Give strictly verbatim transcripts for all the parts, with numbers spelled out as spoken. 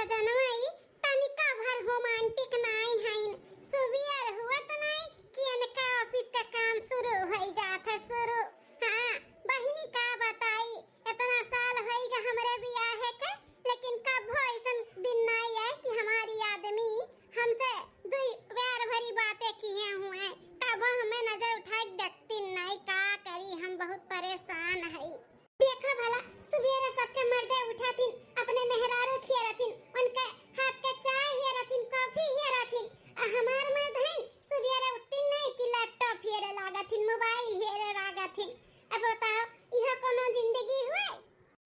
जनवा ई तनिका भर रोमांटिक नाई हइन। सुबियर हुअत नाई कि इनका ऑफिस का काम शुरू होई जात है, शुरू। हाँ, बहिनी का बताई, इतना साल होई गा हमरे बियाहे के, लेकिन कभो ऐसन दिन नाई आए कि हमारी आदमी हमसे दुई प्यार भरी बातें किए हुए। कभो हमें नजर उठाए देखती नाई, का करी, हम बहुत परेशान हई। देखा भला, सुबेरे सबके मर्दे उठाथिन, अपने मेहरारू खियरथिन, उनके हाथ के चाय हियरथिन, कॉफी हियरथिन। आ हमार मर्द हइन, सुबेरे उठथिन नहीं कि लैपटॉप हियरे लागथिन, मोबाइल हियरे लागथिन। अब बताओ, इहो कोनो जिंदगी हुए?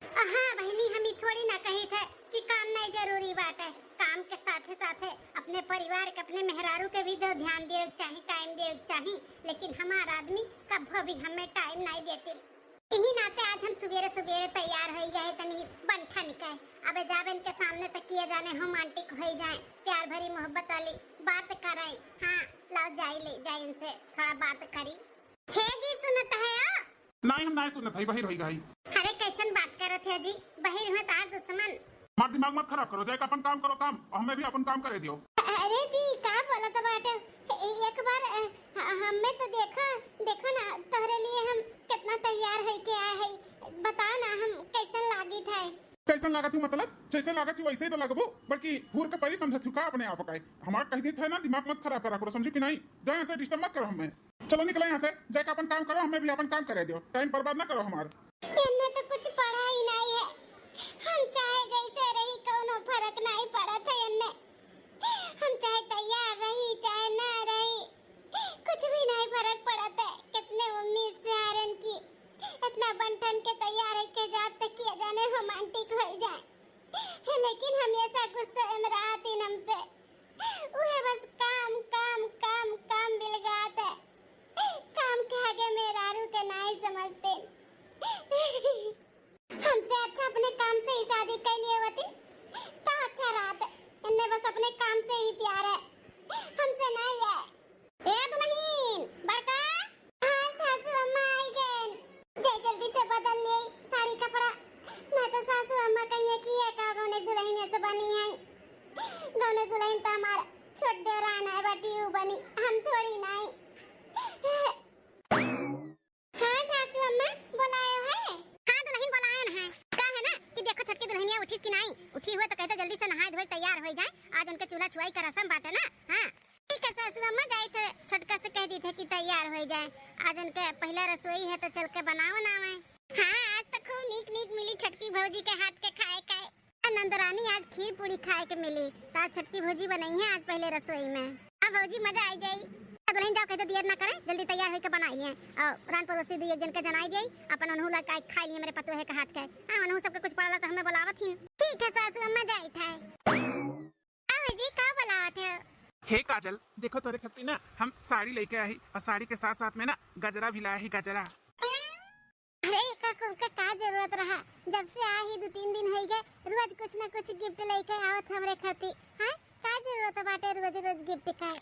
आ हाँ बहिनी, हम ई थोड़ी ना कहित है कि काम नहीं जरूरी बात है। काम के साथे साथे अपने परिवार के, अपने मेहरारू के भी तो ध्यान देवे के चाही, टाइम देवे के चाही, लेकिन हमार आदमी कभो भी हमें टाइम नहीं देती। यही नाते आज हम सुबेरे सुबेरे तैयार होई गए तनी बंठन के। अबे जाबे इनके सामने तक किया जाने रोमांटिक होई जाए, प्यार भरी मोहब्बत वाली बात कराई। हाँ, लाओ जाई, ले जाई इनसे थोड़ा बात करी। हे जी, सुनत है हो? नहीं, हम नहीं सुनत है, बहिर होई गई। अरे कैसन बात करत है जी, बहिर हुए तार दुश्मन। हमार दिमाग मत खराब करो, जाके अपन काम करो काम, और हमें भी अपन काम करे दियो। अरे जी, का बोलत बाटे? ए-, एक बार, अ, ह-, हमें तो देखो, देखो ना, तोहरे लिए हम कितना तैयार होई के आए हैं। बताओ ना, हम कैसन लागित है? कैसन लागत हूँ मतलब? जैसे लागत हूँ वैसे ही तो लगबू, बल्कि घूर के परी समझत हूँ का अपने आप का? हमार कह देत है ना, दिमाग मत खराब करा करो, समझू कि नहीं? जाओ यहाँ से, डिस्टर्ब मत करो हमें। चलो निकलो यहाँ से, जाके अपन काम करो, हमें भी अपन काम करे दियो, टाइम बर्बाद ना करो हमार। एन्ने तो कुछ पड़ा ही नहीं है, हम चाहे जैसे रही, कौनो फर्क नहीं पड़त है एन्ने। हम चाहे तैयार रही, चाहे ना रही, कुछ भी नहीं फर्क पड़त है। कितने उम्मीद से हारन की इतना बन ठन के तैयार है के जात तक किया जाने रोमांटिक हो जाए, लेकिन हमेशा गुस्से में रहती हमसे। उहे बस काम, काम, काम, काम बिलगात है। काम के आगे मेहरारू के नाई समझते। हमसे अच्छा अपने काम से ही शादी कर लिए होती तो अच्छा रहत। इनमें बस अपने काम से ही प्यार है, हमसे नहीं है। ए दुल्हन, बड़का। हाँ सासू अम्मा आई गए। जय जल्दी से बदल लिए साड़ी कपड़ा, मैं तो सासू अम्मा कहिए कि ये का गौने दुल्हन ऐसे बनी है। गौने दुल्हन तो हमार छोट देवरान है, बटी ऊ बनी, हम थोड़ी नहीं। हाँ सासू अम्मा, बोलाए है? हाँ दुल्हन बोलाए है। का है ना कि देखो छोटकी दुल्हनिया उठिस कि नहीं, उठी हुए तो कहते जल्दी से नहाए धोए तैयार हो जाए, आज उनके चूल्हा छुआई का रसम बाटे ना। हाँ ठीक है सासू अम्मा, जाई थे छोटका से कह दी थे कि तैयार हो जाए, आज उनके पहला रसोई है तो चल के बनाओ ना। हाँ आज तो खूब नीक नीक मिली छोटकी भौजी के हाथ के खाए खाए। नंदरानी आज खीर पूड़ी खाए के मिली, तो आज छोटकी भौजी बनई है आज पहले रसोई में। हाँ भौजी मजा आई जाई। अब दुल्हन जाओ कहते देर ना करे, जल्दी तैयार होके बनाई है और रान पड़ोसी दू एक जन के जनाई दिए, अपन उन्हों ला खाई लिए मेरे पतोहे के हाथ के। हाँ उन्हों सबके कुछ पड़ला तो हमें बुलावत ही। ठीक है सासू अम्मा जाई थे। का भौजी का बुलावत है? हे काजल, देखो तोरे खातिर ना हम साड़ी लेके आई और साड़ी के साथ साथ में ना गजरा भी लाया ही, गजरा। अरे एका कुल के का जरूरत रहा? जब से आ ही दो तीन दिन होई गए, रोज कुछ ना कुछ गिफ्ट लेके आवत हमरे खातिर। हैं? का जरूरत बाटे रोज रोज गिफ्ट का?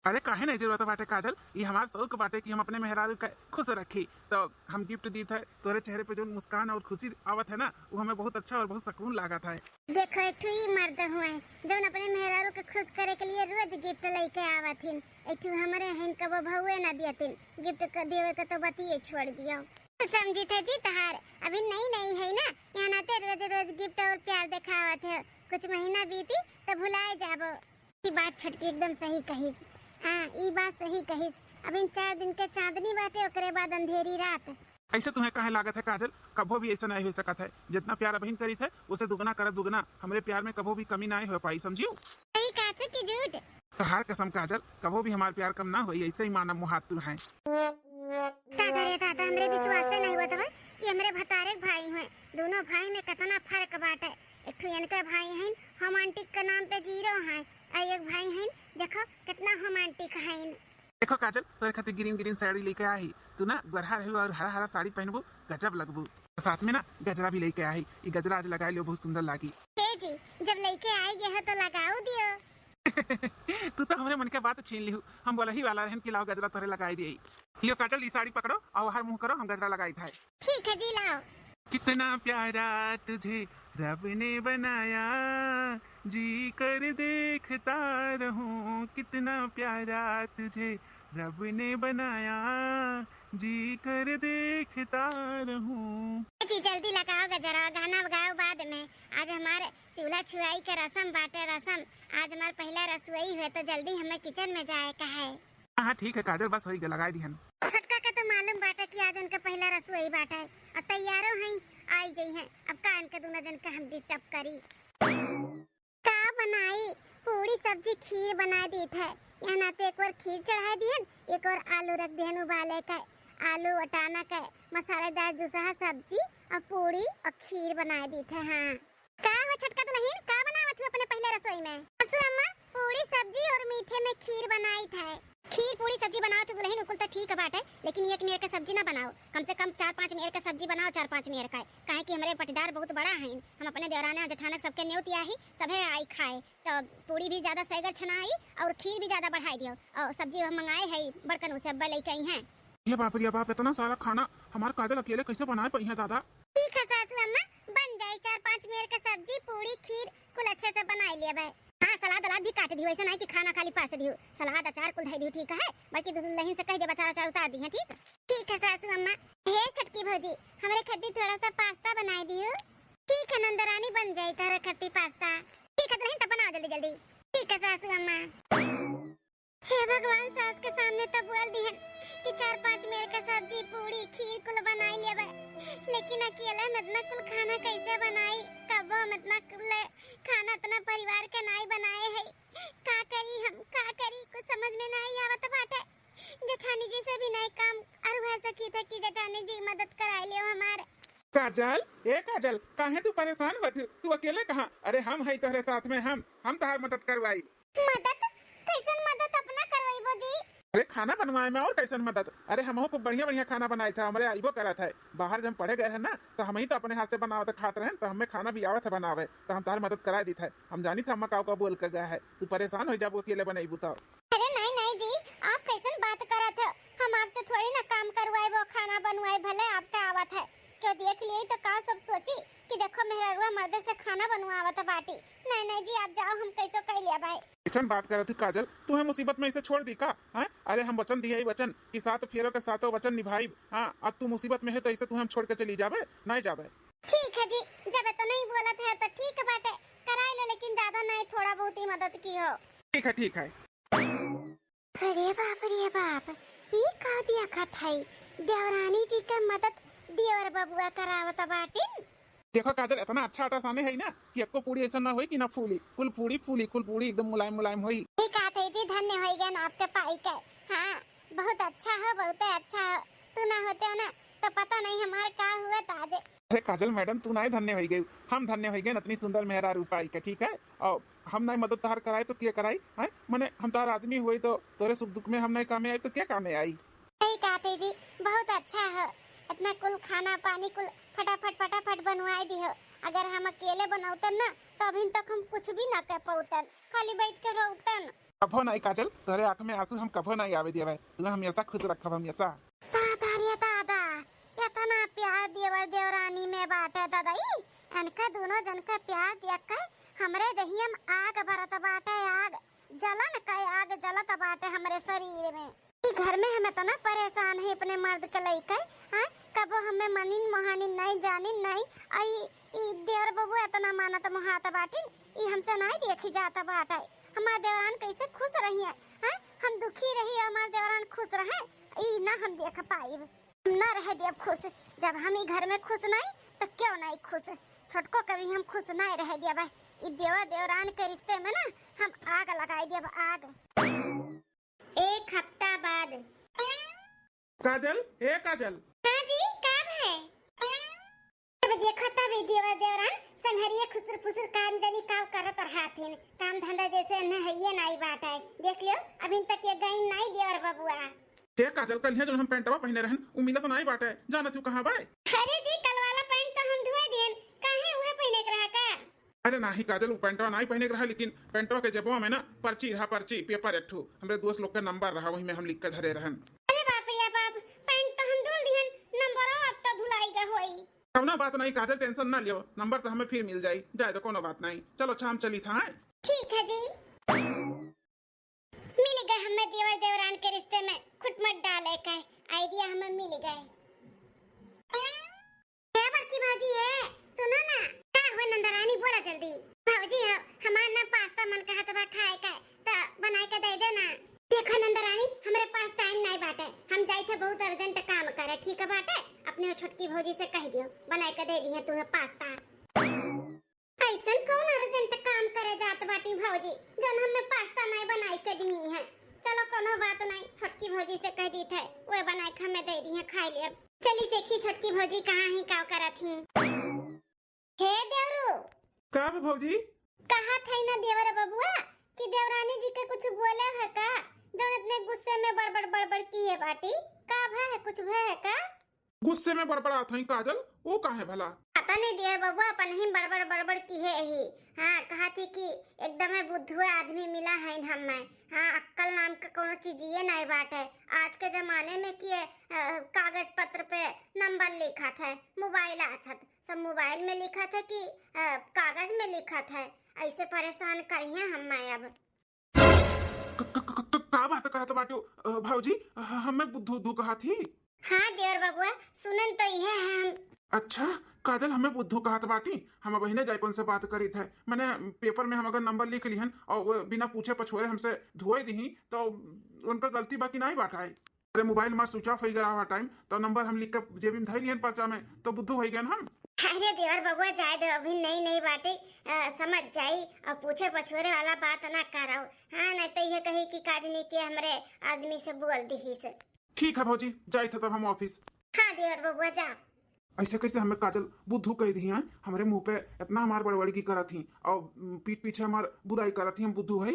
अरे काहे नहीं जरूरत बाटे काजल, ये हमार शौक बाटे कि हम अपने मेहरारू के खुश रखी, तो हम गिफ्ट दी थे। तोरे चेहरे पे जो मुस्कान और खुशी आवत है ना, वो हमें बहुत अच्छा और बहुत सुकून लागत है। देखो एक ठो ई मर्द हुए जौन अपने मेहरारू के खुश करे के लिए रोज गिफ्ट लेके आवत हिन। एक ठो हमरे हइन कबो भउए ना दियतिन, गिफ्ट क देवे के तो बतिये छोड़ दियो। समझी थे जी तहार अभी नई नई है ना, यहाँ नाते रोज रोज गिफ्ट और प्यार देखावत है। कुछ महीना बीती तो भुलाए जाबो। ई बात छोटकी एकदम सही कहिस। हाँ ई बात सही कहिस। अभी चार दिन के चांदनी बाटे, ओकरे बाद अंधेरी रात। ऐसे तुम्हें काहे लागत है काजल, कभो भी ऐसा नहीं हो सकत है। जितना प्यार अबहिन करीत है उसे दुगना कर दुगना। हमरे प्यार में कभो भी कमी नहीं हो पाई, समझियो। सही कहत है कि झूठ? तोहार कसम काजल, कभो भी हमार प्यार कम ना होई, ऐसे ही मानब मुहात तू है। दादा रे दादा, हमरे विश्वास नहीं होत बा कि हमरे भतारे के भाई हुए। दोनों भाई में कितना फर्क बाटे। एक ठो इनके भाई हैं रोमांटिक के नाम पे जीरो हैं, और एक भाई हैं देखो कितना रोमांटिक हैं। देखो काजल, तोरे खातिर ग्रीन ग्रीन साड़ी लेके आई। तू ना गोरहा रहबू और हरा हरा साड़ी पहनबू, गजब लगबू। साथ में ना गजरा भी लेके आई, ई गजरा आज लगाई लियो, बहुत सुंदर लागी। ए जी, जब लेके आई गए हो तो लगाओ दियो। तू तो हमरे मन के बात छीन लिहू। हम बोलही वाला रहन कि लाओ गजरा तोरे लगाई दिए। लियो काजल, ई साड़ी पकड़ो और हर मुंह करो, हम गजरा लगाई था। ठीक है जी, लाओ। कितना प्यारा तुझे रब ने बनाया, जी कर देखता रहूं, कितना प्यारा तुझे रब ने बनाया, जी कर देखता रहूं। जी, जल्दी लगाओ गजरवा, गाना गाओ बाद में। आज हमार चूल्हा छुआई के रसम बाटे, रसम। आज हमार पहिला रसोई है, तो जल्दी हमें किचन में जाए का है। हाँ, हाँ, ठीक है काजल, बस होई गए, लगाई दिहन। छोटका के तो मालूम बाटे कि आज उनके पहिला रसोई बाटे, अब तैयारो हैं, आई जइहैं। अब का इनके दोनों जन के हम डिस्टर्ब करी। का बनाई? पूड़ी, सब्जी, खीर बनाए दीत है। यहाँ नाते एक ओर खीर चढ़ाए दिहन, एक ओर आलू रख दिहन उबाले के। आलू वटाना के मसालेदार जुसहा सब्जी और पूड़ी और खीर बनाए दीत है। हाँ, का हो छोटका दुलहिन, का बनावत हो अपने पहिले रसोई में? सासू अम्मा, पूड़ी, सब्जी और मीठे में खीर बनाइत है। खीर, पूड़ी, सब्जी बनावत हो दुलहिन, उ कुल तो ठीक बाटे, लेकिन एक मेर के सब्जी ना बनाओ, कम से कम चार पांच मेर के सब्जी बनाओ, चार पांच मेर का, काहे कि हमरे पटीदार बहुत बड़ा हइन, हम अपने देवराना जेठानक सबके नेवती आही, सभे आई खाए, तो पूड़ी भी ज्यादा सैगर छनाई और खीर भी ज्यादा बढ़ाई दियो, और सब्जी हम मंगाए है बड़कन, उसे अब्बा लेके आई हैं। ये बाप रे बाप, इतना सारा खाना हमार काजल अकेले कैसे बनाए पइहैं दादा? ठीक है सासू अम्मा, बन जाई चार पांच मेर के सब्जी, पूड़ी, खीर, कुल अच्छे से बनाई लेबै। हाँ, सलाद अलाद भी काट दियो, ऐसा नहीं कि खाना खाली पास दियो, सलाद अचार कुल धई दियो, ठीक है? बाकी दुलहिन से कह दे, अचार अचार उतार दिहैं, ठीक? ठीक है सासू अम्मा। हे छोटकी भौजी, हमरे खातिर थोड़ा सा पास्ता बनाई दियो। ठीक है नंदरानी, बन जाई तोहरे खातिर पास्ता। ठीक है दुलहिन, तब बनाओ जल्दी जल्दी। ठीक है सासू अम्मा। हे भगवान, सास के सामने तो बोल दिहन कि चार पांच मेर का सब्जी, पूड़ी, खीर कुल बनाई लेबै, लेकिन अकेले हम इतना कुल खाना कैसे बनाई? कबो हम इतना कुल खाना अपना परिवार के नाई बनाए है। का करी हम, का करी, कुछ समझ में नाई आवत बाटे। जेठानी जी से भी नाई काम अरुहा सकी थे कि जेठानी जी मदद कराई लियो हमार। काजल, ए काजल, काहे तू परेशान बा? तू अकेले कहाँ? अरे हम है तोहरे साथ में, हम हम तोहार मदद करवाई। मदद? कैसन मदद अपना करवाइबो जी? अरे खाना बनवाए में और कैसन मदद? अरे हमहू खूब बढ़िया बढ़िया खाना बनाइत है, हमरे आइबो करत है। बाहर जब पढ़े गए हैं ना, तो हम ही तो अपने हाथ से बनावत खात रहे, तो हमें खाना भी आवत है बनावे, तो हम तोहार मदद कराए दीत है। हम जानी था अम्मा काऊ का बोल के गए है, तू परेशान हो जाबो अकेले बनैबू तो। अरे नहीं नहीं जी, आप कैसन बात करत हो? हम आपसे थोड़ी ना काम करवाइबो, खाना बनवाए भले आपका आवत है, क्यों देख लिए तो का सब सोची कि देखो मेहरारुआ मर्दे से खाना बनवावत बाटी। नहीं नहीं जी, आप जाओ, हम कैसो कह लिया भाई। ऐसन बात करत ही काजल, तू है मुसीबत में इसे छोड़ दी का? हैं? अरे हम वचन दिए ही वचन कि सात फेरों के सातों वचन निभाइब। हाँ, अब तू मुसीबत में है तो इसे तू हम छोड़ के चली जाबे, नहीं जाबे। ठीक है जी, जब इतना ही बोलत है तो ठीक बाटे, कराई ले, लेकिन ज्यादा नहीं, थोड़ा बहुत ही मदद की हो। ठीक है, ठीक है। अरे बाप रे बाप, ई का देखत है? देवरानी जी के मदद देवर बबुआ करावत बाटिन। देखो काजल, इतना अच्छा आटा साने है ना कि एको पूड़ी ऐसा ना होई कि ना फूली। कुल पूड़ी फूली, कुल पूड़ी एकदम मुलायम मुलायम होई। ठीक कहत है जी, धन्य होई गए आपके पाई के। हाँ, बहुत अच्छा हो, बहुत अच्छा हो। तू ना होते हो ना तो पता नहीं हमार का हुआ आज। अरे काजल मैडम, तू नाई धन्य होई गई, हम धन्य होई गए इतनी सुंदर मेहरारू पाई के, ठीक है? और हम नाई मदद तहार कराए तो के कराई, हैं? मने हम तहार आदमी हुई तो तोरे सुख दुख में हम नाई कामे आई तो के कामे आई? सही कहते जी, बहुत अच्छा हो, इतना कुल खाना पानी कुल फटाफट फटाफट बनवाई दी हो। अगर हम अकेले बनौतन ना तो अभी तक हम कुछ भी ना कर पौतन, खाली बैठ के रोतन। कभो नाई काजल, तोरे आँख में आंसू हम कभो नाई आवे देवे, तू हमेशा खुश रखब, हमेशा। दादा रे दादा, इतना प्यार देवर देवरानी में बाटे दादा, ई इनका दोनों जन का प्यार देख के हमरे दहिया में आग बरत बाटे, आग, जलन का आग जलत बाटे हमरे शरीर में। ई घर में हम इतना परेशान है अपने मर्द के लइके, हाँ, कबो हमें मनिन मोहानिन नहीं जानिन नहीं, आई ई देवर बबुआ इतना मानत मोहात बाटिन, ई हमसे नहीं देखी जात बाटे। हमार देवरान कैसे खुश रही है, हैं? हम दुखी रही, हमार देवरान खुश रहे, ई ना हम देख पाइब। हम ना रह देब खुश। जब हम ई घर में खुश नहीं, तो क्यों नहीं खुश? छोटको कभी हम खुश नहीं रह देब। ई देवर देवरान के रिश्ते में ना हम आग लगाई देब, आग। एक हफ्ता बाद। काजल, ए काजल। हाँ जी, का भय? अब देखो तब ई देवर देवरान संघरिया खुसुर फुसुर काम जनी काव करत रहथिन। काम धंधा जैसे न हइये नाई बाटे। देख लियो, अभी तक ये गइन नाई देवर बबुआ। हे काजल, कल जो हम पैंटवा पहने रहन, उ मिलत नाई बाटे। जाना तू कहाँ बाय? अरे जी, कल वाला पैंट तो हम धुए दियन, काहे उहे पहने के रहा का? अरे नाही काजल, उ पैंटवा नाही पहने के रहा, लेकिन पैंटवा के जेबवा में ना पर्ची रहा, पर्ची, पेपर एक ठो, हमरे दोस्त लोग के नंबर रहा, वही में हम लिख के धरे रहन। अरे बाप रे बाप, पैंट तो हम धुल दिहन, नंबरो अब तो धुलाई गा होई। कोनो बात नहीं काजल, tension ना लियो, नंबर तो हमें फिर मिल जाई। जाए तो कोनो बात नहीं, चलो अच्छा हम चली था, हैं? ठीक है जी। मिल गए हमें देवर देवरान के रिश्ते में खुटमट डाले का idea हमें मिल गए। ए बड़की भौजी, ए सुनो ना। का हुआ नंदरानी, बोला जल्दी। भौजी, ह-, हमार ना पास्ता मन कहत बा खाए का, त बनाए के दे दे ना। देखो नंदरानी, हमरे पास time नहीं बाटे, हम जाई थे बहुत urgent काम करे, ठीक बाटे? अपने वो छोटकी भौजी से कह दियो, बनाए के दे दिहे तुम्हें पास्ता। ऐसन कौन urgent काम करे जात बाटी भौजी, जौन हमें पास्ता नहीं बनाई के दी है? चलो कोनो बात नहीं, छोटकी भौजी से कह दी थे, वे बनाए के हमें दे दी है, खाई लेब। चली देखी छोटकी भौजी कहाँ ही, का करत ही। हे देवरू। का बा भौजी? कहा थे ना देवर बबुआ कि देवरानी जी के कुछ बोले है का, जौन इतने गुस्से में बड़बड़ बड़बड़ किए बाटी? का भय है, कुछ भय है का? गुस्से में बड़बड़ात हई काजल, वो काहे भला? पता नहीं देवर बबुआ, अपन ही बड़बड़ बड़बड़ किहे ही। हाँ, कहा थी कि एकदमे बुद्धुए आदमी मिला है हमें। हाँ, अक्कल नाम का कोनो चीजिए नहीं बाटे। आज के जमाने में किए, अ, कागज पत्र पे नंबर लिखा थे, मोबाइल आछत, सब मोबाइल में लिखा थे कि, अ, कागज में लिखा थे। ऐसे परेशान करिए हमें अब। क-, क-, क-, क-, का बात कहत बाटू, अ, भौजी? ह-, हमें बुद्धू उद्धू कहा थी? हाँ देवर बबुआ, सुनन तो इहे है हम। अच्छा काजल, हमें बुद्धू कहत बाटी? हम बहिने जाइपन से बात करी थे, मैंने पेपर में हम अगर नंबर लिख लिहन और वो बिना पूछे पछोरे हमसे धोए दिही तो उनका गलती बाकी नहीं बाटा है। अरे मोबाइल हमार switch off हो गया रहा time, तो नंबर हम लिख के जेबी में धर लिहन पर्चा में, तो बुद्धू हो गए हम। अरे देवर बबुआ, जाए दो, अभी नई नई बाटे, अ, समझ जाई और पूछे पछोरे वाला बात ना कराओ। हाँ, नहीं तो ये कही कि काजनी के हमरे आदमी से बोल दिहिस। ठीक है भौजी, जाई थे तब हम office। हाँ देवर बबुआ, जा। ऐसे कैसे हमें काजल बुद्धू कह दी हैं? हमरे मुंह पे इतना हमार बड़बड़गी करत ही और पीठ पीछे हमार बुराई करत ही, हम बुद्धू है?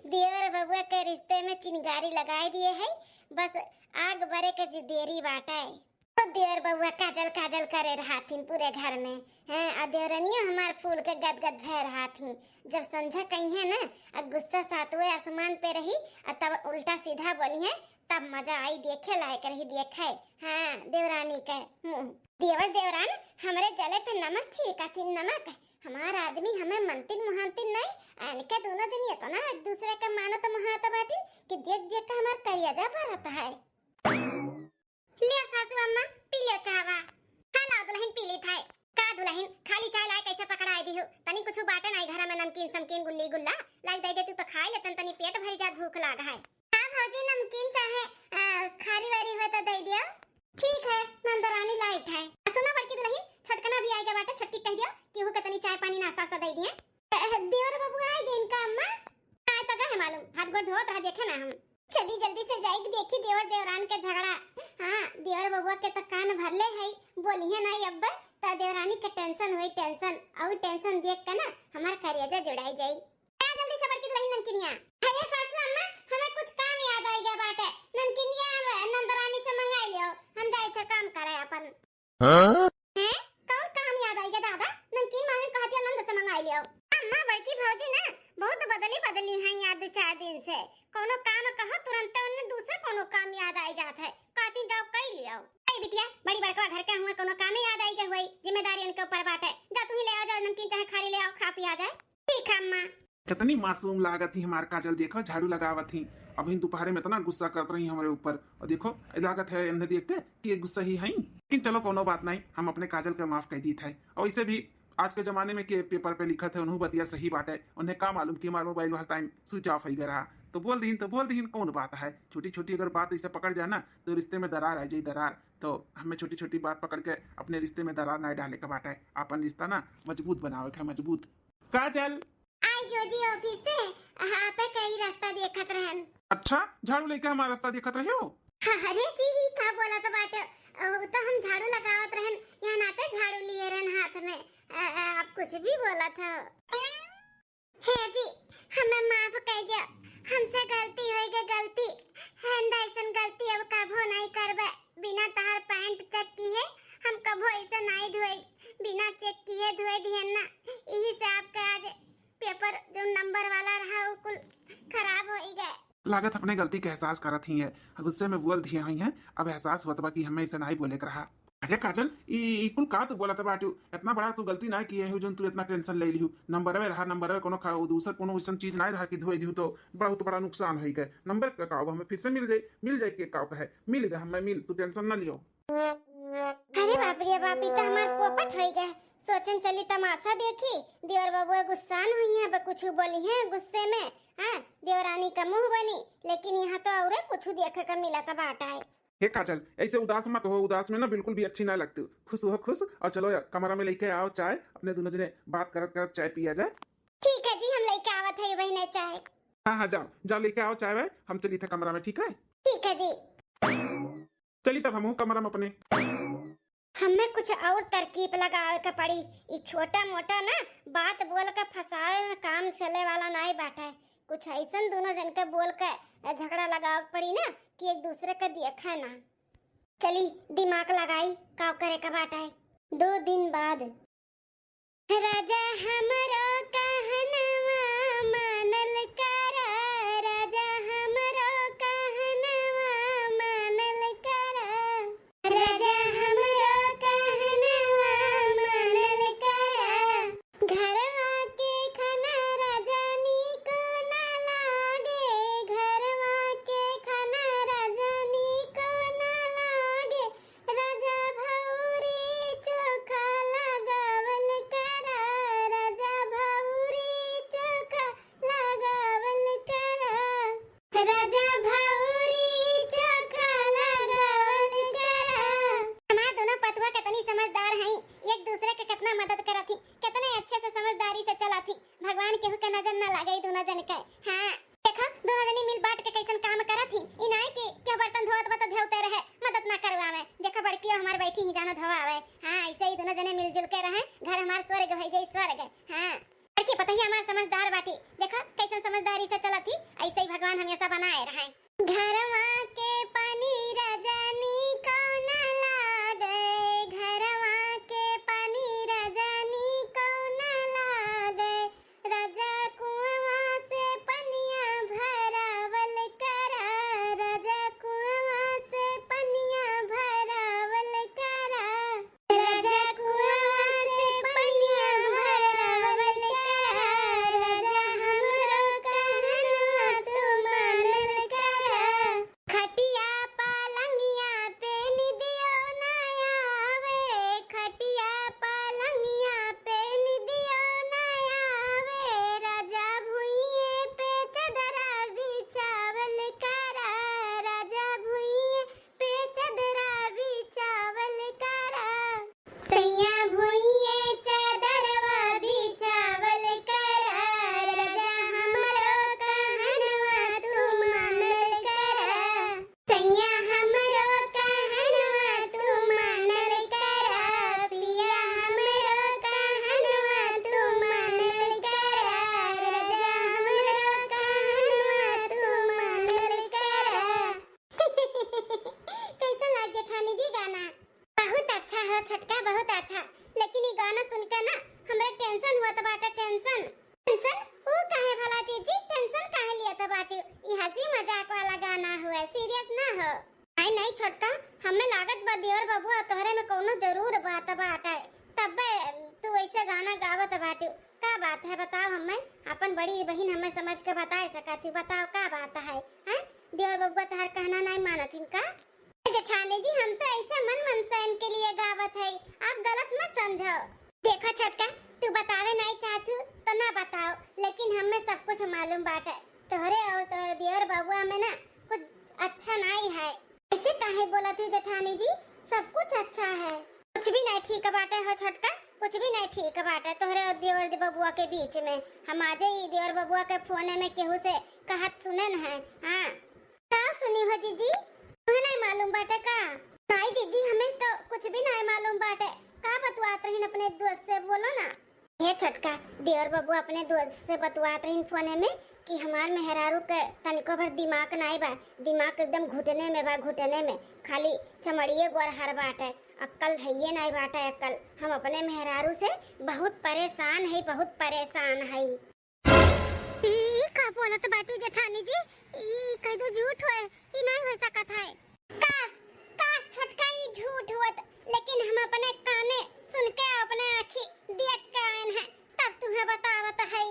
देवर बबुआ के रिश्ते में चिंगारी लगाए दिए है, बस आग बरे के जे देरी बाटे। तो देवर बबुआ काजल काजल करे रहथिन पूरे घर में, हैं, आ देवरनिया हमार फूल के गदगद भय रहथिन। जब संझा कही है ना, आ गुस्सा सातवें आसमान पे रही, आ तब उल्टा सीधा बोली है, तब मजा आई देखे लायक रही देखे। हाँ, देवरानी के मुंह। देवर देवरान हमरे जले पे नमक छिड़कथिन, नमक। हमार आदमी हमें मनतिन मुहानतिन नहीं, इनके दोनों जनी इतना एक दूसरे के मानत मुहात बाटिन कि देख देख के हमार करियाजा भरत है। ले सासू अम्मा, पी लो चाहवा। हाँ, लाओ दुल्हन, पी ली थाए। का दुल्हन, खाली चाय लाए कैसे पकड़ाए दी हो? तनी कुछ बाटे नहीं घर में, नमकीन समकीन गुल्ली गुल्ला लाई दे देती तो खाए लेतन, तनी पेट भरी जात, भूख लाग है। हाँ भौजी, नमकीन चाहे, अ, खारी वारी हो तो दे दियो। ठीक है, नंदरानी लाइट है। आ सुनो बड़की दुल्हन, छोटकना भी आएगा बाटे, छोटकी कह दियो कि वो के तनी चाय पानी नाश्ता वास्ता दे दिए। अ, देवर बबुआ आए गए इनका अम्मा। आए तो गए मालूम, हाथ गोड़ धोत रहा, देखे ना हम। चली जल्दी से जाई के देखी देवर देवरान के झगड़ा। हाँ, देवर बबुआ के तो कान भरले है, बोली है ना अब्बे, तो देवरानी के tension होई tension, और tension देख के ना हमार करेजा जुड़ाई जाई। आ जल्दी से बड़की दुल्हन नमकीनिया। अरे सासू अम्मा, हमें कुछ काम याद आई गया बाटे, नमकीनिया हम नंदरानी से मंगाई लियो, हम जाई थे काम करे अपन। हाँ? हैं? कौन काम याद आई गया दादा? नमकीन मांगन कहती आनंद से मंगाई लियो। अम्मा, बड़की भौजी ना बहुत बदली बदली हैं यार दो चार दिन से। कोनो काम कहो तुरंत उन्हें दूसरा कोनो काम याद आई जात है। कहती जाओ कई लियो। अरे बिटिया, बड़ी बड़का घर के हुए कोनो काम याद आई गए हुए, जिम्मेदारी उनके ऊपर बाटे। जा तू ही ले आओ, जाओ नमकीन चाहे खारी ले आओ, खा पिया जाए। ठीक है अम्मा। कितनी मासूम लागत ही हमार काजल, देखो झाड़ू लगावत ही। अभी दोपहरे में इतना गुस्सा करत रही हमरे ऊपर, और देखो लागत है इन्हें देख के कि ये गुस्सा ही है। लेकिन चलो कोनो बात नहीं, हम अपने काजल के माफ कर दी थे। और वैसे भी आज के जमाने में के पेपर पे लिखत है, उन्हों बतिया सही बात है। उन्हें का मालूम कि हमार मोबाइल हर time switch off हो गया रहा, तो बोल दीन तो बोल दीन, कौन बात है। छोटी छोटी अगर बात ऐसे पकड़ जाए ना तो रिश्ते में दरार आ जाए, दरार। तो हमें छोटी छोटी बात पकड़ के अपने रिश्ते में दरार ना डाले के बात है, अपन रिश्ता ना मजबूत बनावे के है, मजबूत। काजल। आई गयो जी office से, हाँ, पे कई रास्ता देखत रहन। अच्छा, झाड़ू लेके हमारा रास्ता देखत रहे हो? हाँ, अरे जी, ई का बोलत बाटे? अ, उ तो हम झाड़ू लगावत रहन, यहाँ नाते झाड़ू लिए रहन हाथ में। अ, अ, आप कुछ भी बोलत हो। हे जी, हमें माफ कर दियो, हमसे गलती होई गई, गलती। हम ऐसन गलती अब कभो नहीं करबे। बिना तहार पैंट check किए हम कभो ऐसे नहीं धोई, बिना check किए धोए दिहन ना, यही से आपके आज पेपर जो नंबर वाला रहा वो कुल खराब होई गए। लागत अपने गलती के एहसास करत ही है, गुस्से में बोल दिए हुई हैं। अब एहसास होत बा कि हमें इसे नहीं बोले के रहा। अरे काजल, ई, ई कुल का तू बोलत बाटू? इतना बड़ा तू गलती ना किए हो, जोन तू इतना tension ले लिहू। नंबरवे रहा, नंबरवे, कोनो खा-, दूसर कोनो वैसन चीज ना रहा कि धोए दिहू तो बहुत बड़ा नुकसान होई गए। नंबर के का, हमें फिर से मिल जाई, मिल जाई के का कहे, मिल गए हमें, मिल, तू tension ना लियो। अरे बाप रे बाप, ई तो हमार पोपट होई गए। सोचन चली तमाशा देखी, देवर बबुआ गुस्सान हुई हैं, अब कुछ बोली हैं गुस्से में, हाँ, देवरानी का मुंह बनी, लेकिन यहाँ तो औरे कुछ देखे का मिलत बाटा है। हे काजल, ऐसे उदास मत हो, उदास में ना बिल्कुल भी अच्छी ना लगती। खुश हो, खुश। और चलो यार, कमरा में लेके आओ चाय, अपने दोनों जने बात करत करत चाय पिया जाए। ठीक है जी, हम लेके आवत है बहिने चाय। हाँ हाँ, जाओ जाओ, लेके आओ चाय वाय, हम चली थे कमरा में, ठीक है? ठीक है जी। चली तब हमहू कमरा में अपने। हमें कुछ और तरकीब लगावे के पड़ी। ई छोटा मोटा ना बात बोल के फंसावे में काम चले वाला नाई बाटे। कुछ ऐसन दोनों जन के बोल के झगड़ा लगावे के पड़ी ना कि एक दूसरे के देखे ना। चली दिमाग लगाई, का करे के बाटे। दो दिन बाद। राजा हमरो कहनवा मानल करा, राजा हमरो कहनवा मानल करा, राजा हमरो कहनवा मानल करा। घरवा के खाना राजा नीको ना लागे, घरवा के खाना राजा नीको ना लागे, राजा भौरी चोखा लगावल करा, राजा भौरी चोखा लगावल करा, राजा भौरी चोखा लगावल करा। हमार दोनों पतुआ कितनी समझदार हैं, एक दूसरे के कितना मदद करत ही, कितने अच्छे से समझदारी से चलत ही। भगवान केहू के नजर ना लागे ई दोनों जन के। हाँ, देखो, दोनों जनी मिल बांट के कैसन काम करत ही। ई नाई कि केहू बर्तन धोवत बा त धोते रहे, मदद ना करवावे। देखो, बड़कियो हमार बैठी ही जानो धोवावे। हाँ, ऐसे ही दोनों जने मिलजुल के रहे, घर हमार स्वर्ग होइ जाई, स्वर्ग। हाँ, बड़की पतहिया हमार समझदार बाटी। देखो, कैसन समझदारी से चलत ही, ऐसे ही भगवान हमेशा बनाए रहे। घरवा के पानी राजा नीको ना लागे, घरवा के पानी राजा नीको ना लागे, राजा कुआवा से पनिया भरावल करा, राजा कुआवा से पनिया भरावल करा, राजा कुआवा से पनिया भरावल करा, राजा हमरो कहनवा तू मानल करा। खटिया पलंगिया पे निदियो ना आवे, खटिया पलंगिया पे निदियो ना आवे, राजा भुइये पे चदरा बिछावल करा, राजा भुइये पे चदरा बिछावल करा। सैया भुइये चादरवा बिछावल करा, राजा हमरो कहनवा तू मानल करा। सैया हमरो कहनवा तू मानल करा, पिया हमरो कहनवा तू मानल करा, राजा हमरो कहनवा तू मानल करा। कैसन लाग जेठानी जी गाना? बहुत अच्छा हो छोटका, बहुत अच्छा। लेकिन ई गाना सुन के ना हमरे tension होत बाटे, tension। Tension? ऊ काहे भला जीजी, tension काहे लियत बाटे? ई हंसी मजाक वाला गाना हुए, serious ना हो। आई नहीं छोटका, हमें लागत बा देवर बबुआ तोहरे में कौनो जरूर बात बाटे, तब्बे तू ऐसे गाना गावत बाटे। का बात है बताओ, हमें अपन बड़ी बहिन हमें समझ के बताए सकत ही, बताओ का बात है, हैं? देवर बबुआ तोहर कहना नहीं मानत हिन का? ए जेठानी जी, हम तो ऐसे मन मनसाइन के लिए गावत है, आप गलत मत समझो। देखो छोटका, तू बतावे नहीं चाहत हूँ तो ना बताओ, लेकिन हमें सब कुछ मालूम बाटे। तोहरे और तोहरे देवर बबुआ में ना कुछ अच्छा नहीं है। ऐसे काहे बोलत हूँ जेठानी जी, सब कुछ अच्छा है। कुछ भी नहीं ठीक बाटे हो छोटका, कुछ भी नहीं ठीक बाटे तोहरे और देवर बबुआ के बीच में। हम आजे ही देवर बबुआ के फोने में केहू से कहत सुने न है। हाँ, का सुनी हो जीजी? तुम्हें नहीं मालूम बाटे का? नहीं जीजी, हमें तो कुछ भी नहीं मालूम बाटे। का बतुआत रहीन अपने दोस्त से, बोलो ना। हे छोटका, देवर बबुआ अपने दोस्त से बतुआत रहीन फोने में कि हमार मेहरारू के तनिको भर दिमाग नाई बा, दिमाग एकदम घुटने में बा, घुटने में, खाली चमड़िए गोरहर बाटे, अक्कल धइये नाई बाटे अक्कल। हम अपने मेहरारू से बहुत परेशान है, बहुत परेशान है। ई, ई का बोलत बाटू जेठानी जी? ई कह दो झूठ होए, ई नहीं हो सकत है। काश, काश छोटका, ई झूठ हुअत, लेकिन हम अपने काने सुन के, अपने आँखी देख के आएन है, तब तुहे बतावत है।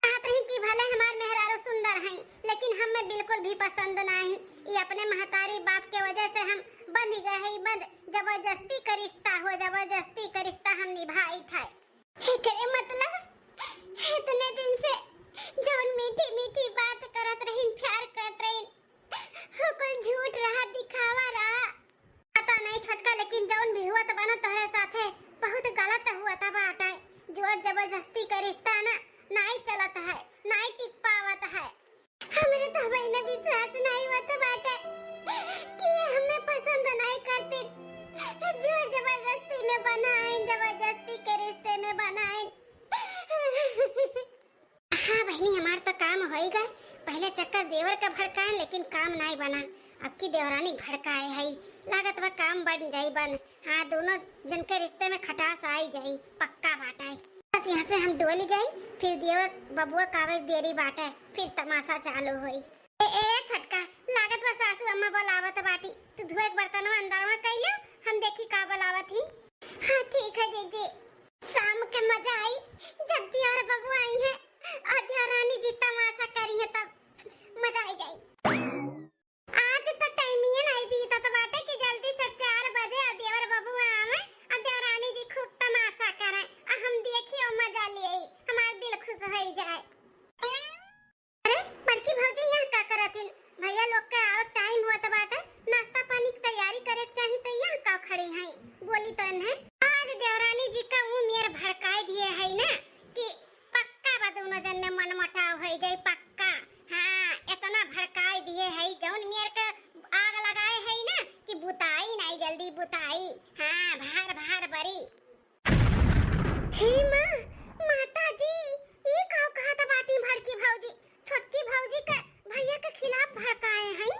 कहत रही कि भले हमार मेहरारू सुंदर हैं, लेकिन हमें बिल्कुल भी पसंद ना है। ई अपने महतारी बाप के वजह से हम बंध गए हैं, बंद, जबरदस्ती का रिश्ता हो, जबरदस्ती का रिश्ता हम निभाई था। एकरे मतलब इतने दिन से जौन मीठी मीठी बात करत रहिन, प्यार करत रहिन, हो कुल झूठ रहा, दिखावा रहा। पता नहीं छोटका, लेकिन जौन भी हुआ त बना तोहरे साथे बहुत गलत हुआ त बाटे। जोर जबरदस्ती का रिश्ता ना, नाई चलत है, नाई टिक पावत है। हमरे तो बहिने विश्वास नहीं होत बाटे कि ये हमें पसंद नहीं करती। जोर जबरदस्ती में बनाइन, जबरदस्ती के रिश्ते में बनाइन। हाँ बहिनी, हमार तो काम होई गए। पहले चक्कर देवर का भड़काएन, लेकिन काम नहीं बना। अब की देवरानी भड़काए है, लागत बा काम बन जाई बन। हाँ, दोनों जन के रिश्ते में खटास आई जाई, पक्का बाटे। बस यहाँ से हम डोली जाई, फिर देवर बबुआ का आवे देरी बाटे, फिर तमाशा चालू होई। ए, ए, छोटका, लागत बा सासू अम्मा बुलावत बाटी, तू धोए के बर्तनवा अंदर में कइले, हम देखी का बुलावत ही। हाँ, ठीक है जीजी। शाम के मजा आई, जब देवर बबुआ आई है और देवरानी जी तमाशा करी है, तब मजा आई जाई। आज तो टाइमिये नहीं बीतत बाटे कि जल्दी से चार बजे और देवर बबुआ आवे और देवरानी जी खूब तमाशा करे और हम देखी और मजा लिए, हमार दिल खुश होई जाए। अरे बड़की भौजी, यहाँ का करत हिन? भैया लोग के आवत टाइम होत बाटे, नाश्ता पानी की तैयारी करे के चाही, तो यहाँ का खड़ी हैं? बोली तो इन्हें। आज देवरानी जी का ऊ मेर भड़काए दिए है ना कि पक्का बा दोनों जन में मनमुटाव होई जाई, पक्का। हाँ, इतना भड़काए दिए है, जौन मेर के आग लगाए है ना कि बुताई नहीं, जल्दी बुताई। हाँ, भार भार बरी। हे माँ, माता जी, ई का कहत बाटी बड़की भौजी? छोटकी भौजी के भैया के खिलाफ भड़काए हैं।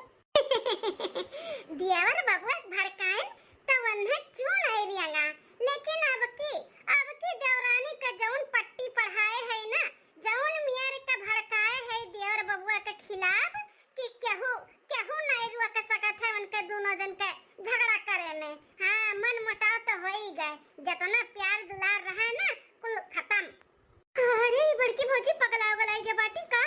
देवर बबुआ भड़काएन त वन्हे चून आई रियंगा, लेकिन अब की, अब की देवरानी के जौन पट्टी पढ़ाए है ना, जौन मेर के भड़काए है देवर बबुआ के खिलाफ कि केहू, केहू नहीं रोक सकत है उनके दोनों जन के झगड़ा करे में। हाँ, मन मुटाव तो हो ही गए, जितना प्यार दुलार रहे ना, कुल खत्म। अरे, ई बड़की भौजी पगला उगलाई के बाटी का?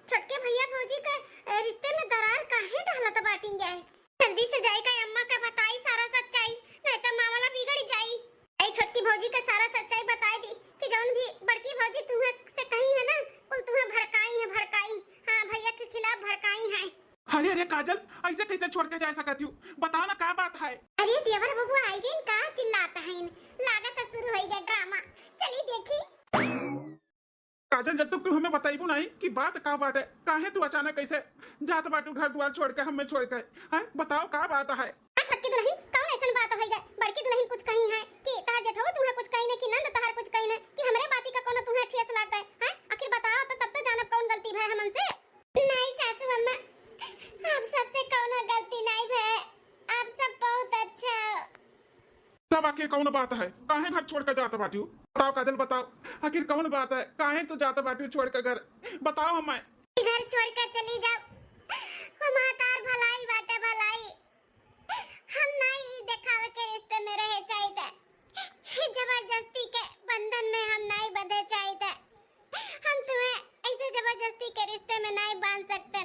छोटके भैया भौजी के, ए, रिश्ते में दरार काहे डालत बाटी ये? जल्दी से जाई का अम्मा का बताई सारा सच्चाई, नहीं तो मामला बिगड़ जाई। ए, छोटकी भौजी का सारा सच्चाई बताई दी कि जौन भी बड़की भौजी तुम्हें से कही है ना, कुल तुम्हें भड़काई है, भड़काई। हाँ, भैया के खिलाफ भड़काई है। अरे, अरे काजल, ऐसे कैसे छोड़ के जा सकत हूँ? बताओ ना, का बात है? अरे, देवर बबुआ आई गइन का, चिल्लात हैं। लागत है शुरू होई गया ड्रामा। चली देखी। काजल, जब तक तू हमें बताइबू नहीं कि बात का बात है, काहे तू अचानक कैसे जात बाटू घर द्वार छोड़ के, हमें छोड़ के? हैं, बताओ का बात है? आ छोटकी दुल्हन, कौन ऐसन बात होई गए? बड़की दुल्हन कुछ कही है कि तहार जेठो तुम्हें कुछ कही ने कि नंद तहार कुछ कही ने कि हमरे बाती का कोनो तुम्हें ठेस लाग गए? हैं, आखिर बताओ तो, तब तो जानब कौन गलती भय हमन से। नहीं सासू अम्मा, आप सबसे कौनो गलती नहीं भय, आप सब बहुत अच्छा हो। तब आखिर कौन बात है, काहे घर छोड़ के जात बाटियो? बताओ काजल, बताओ, आखिर कौन बात है, काहे तू जात बाटियो छोड़ के घर? बताओ हमें। घर छोड़ के चली जाओ, हमार तार भलाई बाटे, भलाई। हम नहीं ई देखावे के रिश्ते में रहे चाहित। जबरदस्ती के बंधन में हम नहीं बंधे चाहित। हम तुम्हें ऐसे जबरदस्ती के रिश्ते में नहीं बांध सकते।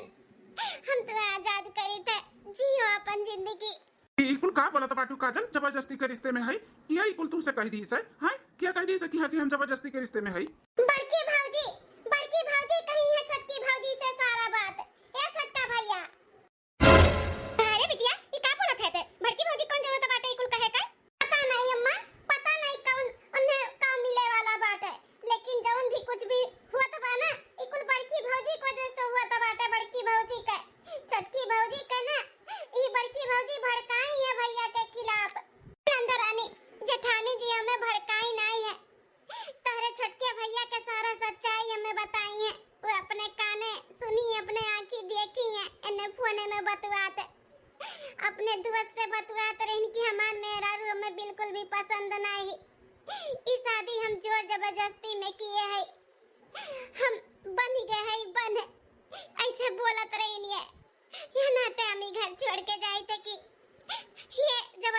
हम तुम्हें आजाद करी थे, जियो अपन जिंदगी। ई कुल का बोलत बाटू काजल, जबरदस्ती के रिश्ते में है? किया ई कुल तुमसे कह दी से? हैं? किया कह दी से कि, हाँ, कि हम जबरदस्ती के रिश्ते में है? बड़की भौजी, बड़की भौजी कही है छोटकी भौजी से सारा बात। ए छोटका भैया, अरे बिटिया, ई का बोलत है ते? बड़की भौजी कौन जरूरत बाटे ई कुल कहे के? पता नहीं अम्मा, पता नहीं कौन उन्हें का मिले वाला बाटे, लेकिन जौन भी कुछ भी हुआ तो बा ना, ई कुल बड़की भौजी की वजह से हुआ तो बाटे। बड़की भौजी के, छोटकी भौजी के ना, ई बड़की भौजी भड़काई है भैया के खिलाफ। नंदरानी, जेठानी जी हमें भड़काई नहीं है, तोहरे छोटके भैया के सारा सच्चाई हमें बताई है। वो अपने काने सुनी है, अपने आँखी देखी है, इन्हें फोने में बतुआत, अपने दोस्त से बतुआत रहिन कि हमार मेहरारू हमें बिल्कुल भी पसंद नहीं। ई शादी हम जोर जबरदस्ती में किए है, हम बन गए है बन, ऐसे बोलत रहिन ये। ये नाते हम ई घर छोड़ के जाए थे कि ये जब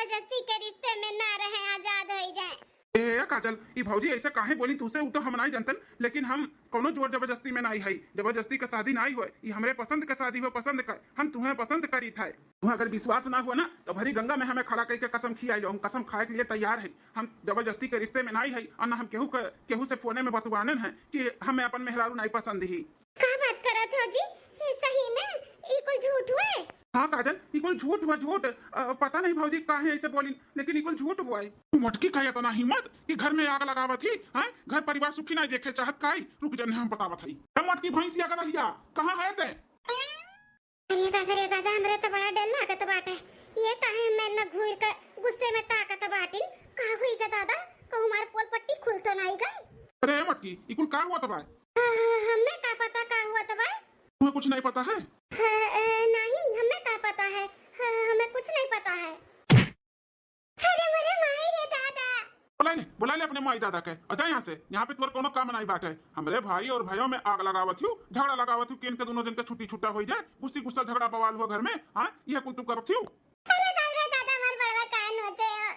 ए काजल, ई भौजी ऐसे काहे बोली तुसे, उ तो हम नाई जानतन, लेकिन हम कौनो जोर जबरदस्ती में नाई हई। जबरदस्ती का शादी नाई होए, ई हमरे पसंद का शादी होए, पसंद का। हम तुहें पसंद करीत है। तुहें अगर विश्वास ना हुआ ना, तो भरी गंगा में हमें खड़ा करके कसम खियाई लो। हम कसम खाए के लिए तैयार है। हम जबरदस्ती के रिश्ते में नाई हई, और ना हम केहू के, केहू से फोने में बतुआनन है कि हमें अपन मेहरारू नाई पसंद ही। का बात करत हो जी? ये सही में ई कुल झूठ हुए? हाँ काजल, ई कुल झूठ हुआ, झूठ। अ, पता नहीं भौजी काहे ऐसे बोली, लेकिन ई कुल झूठ हुआ है। मोटकी का इतना हिम्मत कि घर में आग लगावत ही, हैं? घर परिवार सुखी नहीं देखे चाहत काई? रुक जने हम बतावत हई। ए मोटकी भैंसिया का दहिया, कहाँ है ते? अरे दादा रे दादा, हमरे तो बड़ा डर लागत बाटे। ये काहे मैं न घूर के गुस्से में ताकत बाटिन? का हुई गा दादा? कहूँ हमार पोल पट्टी खुल तो नहीं गई? अरे मोटकी, ई कुल का हुआ तबाय? हाँ, हमें का पता का हुआ तबाय? तुम्हें कुछ नहीं पता है? हाँ, अ, नहीं, हमें का पता है? हाँ, हमें कुछ नहीं पता है। अरे मोरे माई रे दादा। बुला ले, बुला ले अपने माई दादा के। आ जा यहाँ से, यहाँ पे तोर कोनो काम नहीं बाटे। हमरे भाई और भाइयों में आग लगावत हूँ, झगड़ा लगावत हूँ कि इनके दोनों जन के छुट्टी छुट्टा हो जाए, गुस्सी गुस्सा झगड़ा बवाल हुआ घर में। हाँ, यह कुल तू करत हूँ। अरे दादा रे दादा, हमार बड़वा काहे नोचे हो?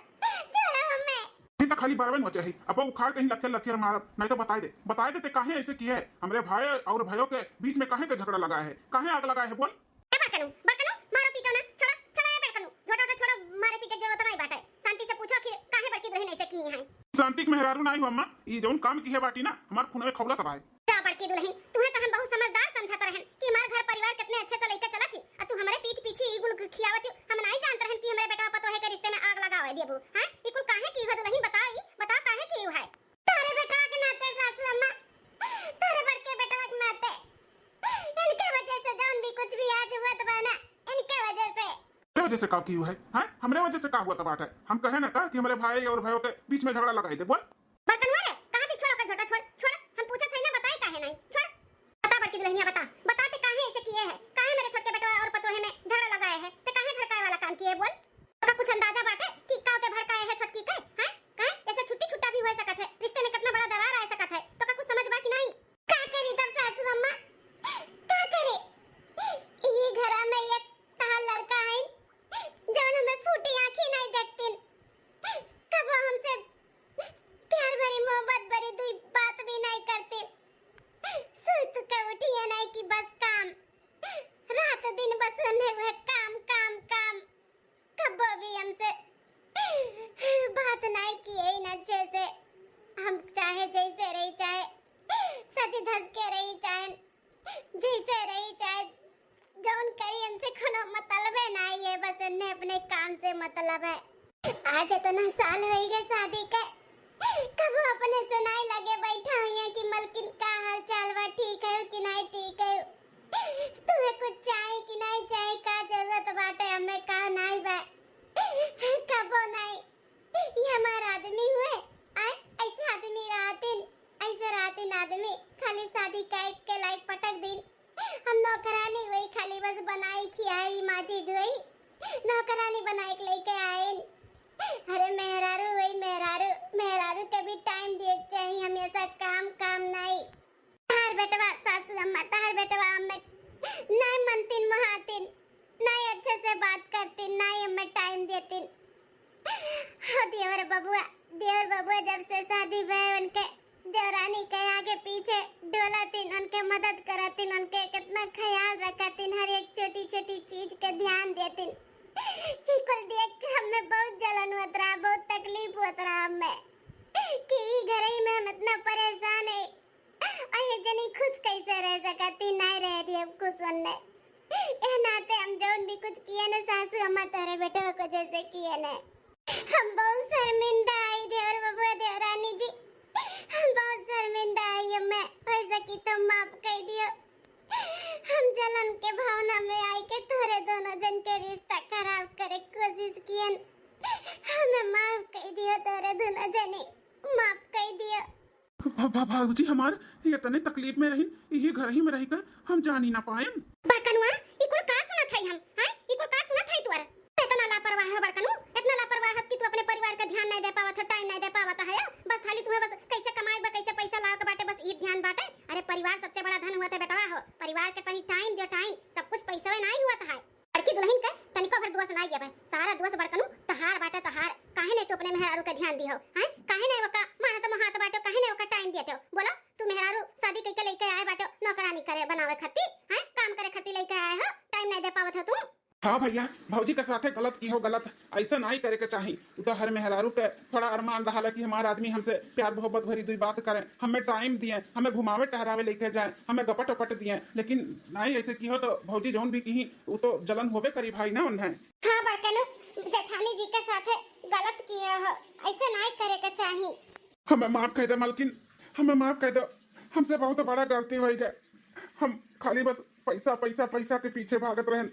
छोड़ो हमें। नहीं तो खाली बड़वे नोचे ही, अब उखाड़ के ही लथियर लथियर मारब। नहीं तो बताई दे, बताई दे ते काहे ऐसे किए है। हमरे भाई और भाइयों के बीच में काहे ते झगड़ा लगाए है, काहे आग लगाए है बोल? ए बड़कनू, बड़कनू, मारो पीटो ना, छोड़ा, छोड़ा ए बड़कनू, झोटा उठा छोड़ो, मारे पीटे के जरूरत नहीं बाटे। शांति से पूछो आखिर काहे बड़की दुल्हन ऐसे की हैं? शांति के मेहरारू नहीं हो अम्मा, ई जौन काम की है बाटी ना, हमार खून में खौलत बाय। जा बड़की दुल्हन, तुहे तो हम बहुत समझदार समझत रहन कि हमार घर परिवार कितने अच्छे से लेके चलत ही, और तू हमरे पीठ पीछे ई गुल खियावत ही, हम नहीं जानत रहन कि हमरे बेटवा पतोहे के रिश्ते में आग लगावे देबू, हैं? ई कुल काहे की हो दुल्हन, बताओ ई, बताओ काहे की है? तोरे बेटवा के नाते सासू अम्मा, तोरे बड़के बेटवा के नाते, इनके वजह से जौन भी कुछ भी आज हुआ तो बा ना, इनके वजह से। तेरे वजह से का की हुआ है? हैं? हमरे वजह से का हुआ तबाट है? हम कहे ना का कि हमरे भाई और भाइयों के बीच में झगड़ा लगाई दे, बोल। बड़कनुआ रे, कहा थी छोड़ ओकर झोटा, छोड़, छोड़। हम पूछत है ना, बताए काहे नहीं? छोड़। बता बड़की दुल्हनिया, बता, बता ते काहे ऐसे किए है? काहे मेरे छोटके बेटवा और पतोहे में झगड़ा लगाए है? ते काहे भड़काए वाला काम किए, बोल? तोका कुछ अंदाजा बाटे कि का ते भड़काए है छोटकी के? हैं? काहे? ऐसे छुट्टी छुट्टा भी हो सकत है, रिश्ते में कितना बड़ा दरार आ सकत है, तोका कुछ समझ बा कि नहीं? का करी तब सासू अम्मा, का करी? ई घरा में एक तहार लड़का है, जौन हमें फूटी आँखी नहीं देखतिन, कबो हमसे प्यार भरी मोहब्बत भरी दुई बात भी नहीं करतिन। सुत के उठिए नहीं कि बस काम, रात दिन बस उन्हें वह काम, काम, काम। कबो भी हमसे बात नहीं किए इन अच्छे से। हम चाहे जैसे रही, चाहे सज धज के रही, चाहे जैसे रही, चाहे जौन करी, हमसे कोनो मतलबे नहीं है, बस इन्हें अपने काम से मतलब है। आज इतना साल होई गए शादी के, कबो अपने से नहीं लगे बैठा हुई है कि मलकिन का हाल चाल बा, ठीक है कि नहीं ठीक है, तुम्हें कुछ चाहे कि नहीं चाहे, का जरूरत बाटे हमें, का नहीं बा, कबो नहीं। ये हमार आदमी हुए, आए ऐसे आदमी रहतिन, ऐसे रहतिन आदमी, खाली शादी के, के लायक पटक दिन। हम नौकरानी हुई, खाली बस बनाई, खियाई, माजी धोई, नौकरानी बनाए के लेके आइन। अरे मेहरारू हुई, मेहरारू, मेहरारू के भी टाइम दिए के चाहिए हमेशा, काम, काम नहीं। तार बेटवा, सासू अम्मा, तार बेटवा हमें नहीं मनतिन, मोहातिन, नहीं अच्छे से बात करतिन, नहीं हमें टाइम देतिन। हो देवर बबुआ, देवर बबुआ जब से शादी भय उनके देवरानी के आगे पीछे डोलतिन, उनके मदद करतिन, उनके कितना ख्याल रखतिन, हर एक छोटी छोटी चीज के ध्यान देतिन। ई कुल देख के हमें बहुत जलन होत रहा, बहुत तकलीफ होत रहा हमें कि ई घरई में हम इतना परेशान है। अरे जनी खुश कैसे रह सकती, नहीं रह रही अब खुश उनने। ए नाते हम जौन भी कुछ किए ने सासू अम्मा तोरे बेटवा को जैसे किए ने। हम बहुत शर्मिंदा आई देवर बबुआ देवरानी जी, हम बहुत शर्मिंदा आई। हमें हो सकी तो माफ कर दियो। हम जलन के भावना में आई के तोरे दोनों जन के रिश्ता खराब करे के कोशिश किए। हमें माफ कर दियो तोरे दोनों जने, माफ कर दियो। भा-, भा-, भाऊजी हमार इतने तकलीफ में रहिन, यही घर ही में रही का हम जानी ना पाएम। बड़कनुआ, ई कुल का सुनत हई हम, हैं? ई कुल का सुनत हई तोर? इतना लापरवाह है बड़कनू, इतना लापरवाह है कि तू अपने परिवार का ध्यान नहीं दे पावत है, टाइम नहीं दे पावत है। बस खाली तुम्हें बस कैसे कमाए बा, कैसे पैसा लावे के बाटे, बस ई ध्यान बाटे। अरे परिवार सबसे बड़ा धन होत है बेटवा हो, परिवार के तनी टाइम दियो, टाइम, सब कुछ पैसवे नहीं होत है। बड़की दुलहिन के तनिको भर दोस नाई देबे, सारा दोस बड़कनू तहार बाटे तहार। काहे नहीं तू अपने मेहरारू के ध्यान दिहो, हैं? काहे नहीं ओका मारत मोहात बाटे, काहे नहीं ओका टाइम देते हो? बोलो, तू मेहरारू शादी कइके लइके आए बाटे नौकरानी करे बनावे खातिर, हैं? काम करे खातिर लइके आए हो, टाइम नहीं दे पावत हो तू। हाँ भैया, भौजी के साथे गलत किहो, गलत, ऐसे नाई करे के चाही। उ तो हर मेहरारू के थोड़ा अरमान रहला कि हमार आदमी हमसे प्यार मोहब्बत भरी दुई बात करे, हमें टाइम दिए, हमें घुमावे टहरावे लेके जाए, हमें गपट वपट दिए, लेकिन नाई ऐसे किहो तो भौजी जौन भी किही उ तो जलन होबे करी भाई ना उन्हें। हाँ बड़कनू, जेठानी जी के साथे गलत किहे हो, ऐसे नाई करे के चाही। हमें माफ कइ दे मलकिन, हमें माफ कइ दो, हमसे बहुत बड़ा गलती होइ गए। हम खाली बस पैसा पैसा पैसा के पीछे भागत रहन,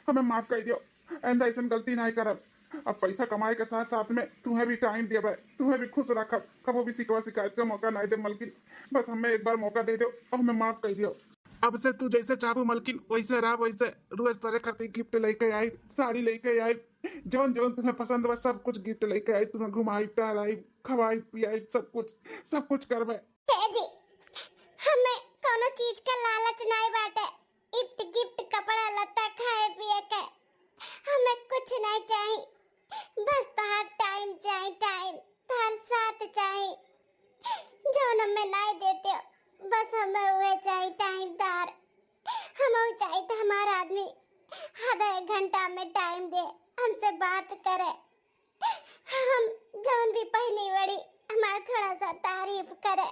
हमें माफ कइ दियो। आइंदा ऐसन गलती नाई करब। अब पैसा कमाए के साथ साथ में तुहें भी टाइम देबे, तुहें भी खुश रखब, कबो भी शिकवा शिकायत का मौका नाई दे मलकिन। बस हमें एक बार मौका दे दो और हमें माफ कइ दियो। अब से तू जैसे चाहबू मलकिन वैसे रहब, वैसे रोज तोरे खातिर गिफ्ट लेके आई, साड़ी लेके आई, जौन जौन तुम्हें पसंद बा सब कुछ गिफ्ट लेके आई, तुम्हें घुमाई टहराई खवाई पियाई सब कुछ, सब कुछ करबे। हे जी, हमें कोनो चीज का लालच नाई बाटे, गिफ्ट गिफ्ट कपड़ा लत्ता खाए पिए के हमें कुछ नाई चाही, बस तहार टाइम चाही, टाइम तहार साथ चाही, जौन हमें नाई देते हो, बस हमें उहे चाही टाइम तहार। हम चाही तो हमार आदमी आधा एक घंटा में टाइम दे, हमसे बात करे, हम जौन भी पहनी ओढ़ी हमार थोड़ा सा तारीफ करे,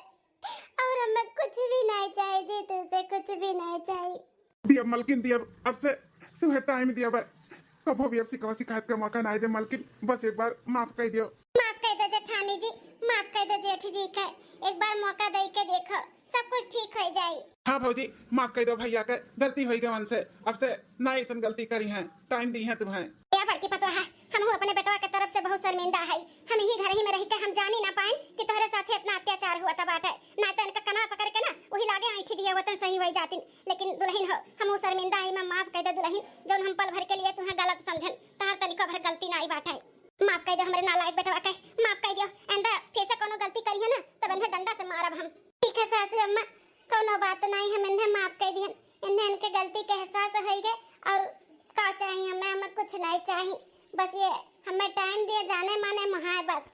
और हमें कुछ भी नहीं चाहिए जी, तुझसे कुछ भी नहीं चाहिए। दियब मलकिन, दियब, अब से तुम्हें टाइम दियब, कबो भी अब शिकवा शिकायत का मौका नहीं दे मलकिन, बस एक बार माफ कर दियो। माफ कर दो जेठानी जी, माफ कर दो जेठ जी के, एक बार मौका दे के देखो, सब कुछ ठीक हो जाई। हाँ भौजी, माफ कर दो भैया के, गलती हो गई उनसे, अब से ना ऐसन गलती करी हैं, टाइम दी हैं तुम्हें। या बड़की पतोहा, हमहू अपने बेटवा के तरफ से बहुत शर्मिंदा है। हम यही घर ही में रह के हम जानी ना पाएन कि तोहरे साथे इतना अत्याचार हुआ था बाटे। ना तो इनका कनवा पकड़ के ना वही लागे ऐंठी दिए वतन सही हो जातिन। लेकिन दुलहिन हो, हमहू शर्मिंदा है, माँ माफ कह दे दुलहिन, जौन हम पल भर के लिए तुम्हें गलत समझन। तहार तनिको भर गलती ना आई बाटे। माफ कह दे हमरे नालायक बेटवा के, माफ कह दियो। आइंदा फिर से कोनो गलती करिए ना, तब इन्हें डंडा से मारब हम। ठीक है सासू अम्मा, कोनो बात नहीं, हम इन्हें माफ कह दिहन। इन्हें इनके गलती के एहसास हो गए और का चाहिए हमें, हमें कुछ नहीं चाहिए, बस ये हमें टाइम दिए जाने माने महाए बस।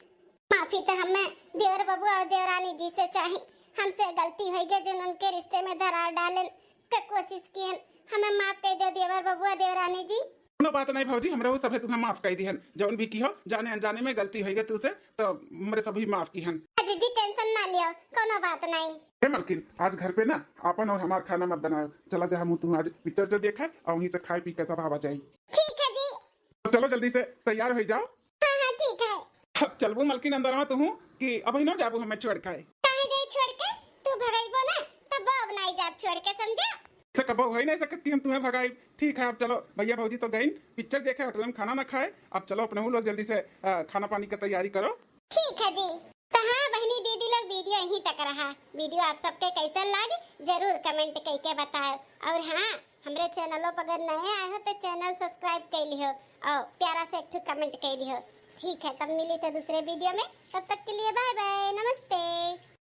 माफी तो हमें देवर बाबू और देवरानी जी से चाहिए, हमसे गलती हो गई जो उनके रिश्ते में दरार डाले के कोशिश किए, हमें माफ कर दो देवर बाबू और देवरानी जी। कोनो बात नहीं भौजी, हमरा वो सभे तुम्हें माफ कर दिहन, जौन भी किहो जाने अनजाने में गलती हो गई तुझसे, तो हमरे सभी माफ किहन। अजी जी टेंशन ना लियो, कोनो बात नहीं। हे मलकिन, आज घर पे ना आपन और हमार खाना मत बनाओ, चला जा हम तू आज पिक्चर जो देखे और वहीं से खाए पी के तब आवा जाई। ठीक है जी। तो चलो जल्दी से तैयार हो जाओ। हाँ हाँ ठीक है। अब चलबू मलकिन अंदरवा तू कि अब ही ना जाबू हमें छोड़ के? काहे जाई छोड़ के? तू भगइबो ना तब अब नहीं जाब छोड़ के, समझा? से कबो हो ही नहीं सकत कि हम तुम्हें भगाई। ठीक है, अब चलो भैया भौजी तो गइन पिक्चर देखे, होटल में खाना ना खाए। अब चलो अपने लोग जल्दी से अ, खाना पानी का तैयारी करो। ठीक है जी। तो हाँ बहनी दीदी लोग, वीडियो यहीं तक रहा। वीडियो आप सबके कैसन लाग जरूर कमेंट करके बताओ। और हाँ, हमरे चैनलों पर अगर नए आए हो तो चैनल सब्सक्राइब कर लिहो और प्यारा से एक ठो कमेंट कर दिहो। ठीक है, तब मिली तो दूसरे वीडियो में, तब तक के लिए बाय बाय, नमस्ते।